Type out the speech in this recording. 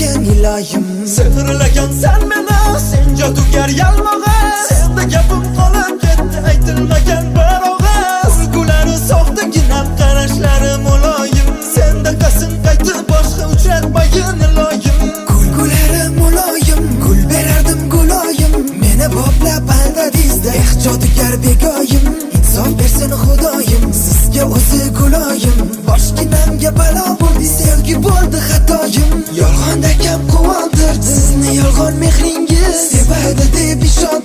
Bergin iloyim. Sehrlagan sen meni, sen jodugar yalmog'iz. Senda gapim qolib ketdi, aytilmagan bir og'iz. Kulgulari soxtaginam, qarashlari muloyim. Senda qasin qaytib boshqa uchratmayin iloyim. Kulgulari muloyim, gul berardim guloyim. Meni boplab aldadingizda, eh jodugar begoyim. Insof bersin Xudoyim, sizga o'zi guloyim. Boshginamga balo bo'ldi, sevgi bo'ldi xatoyim. Yolg'onda kam quvontirdi sizni yolg'on mehringiz.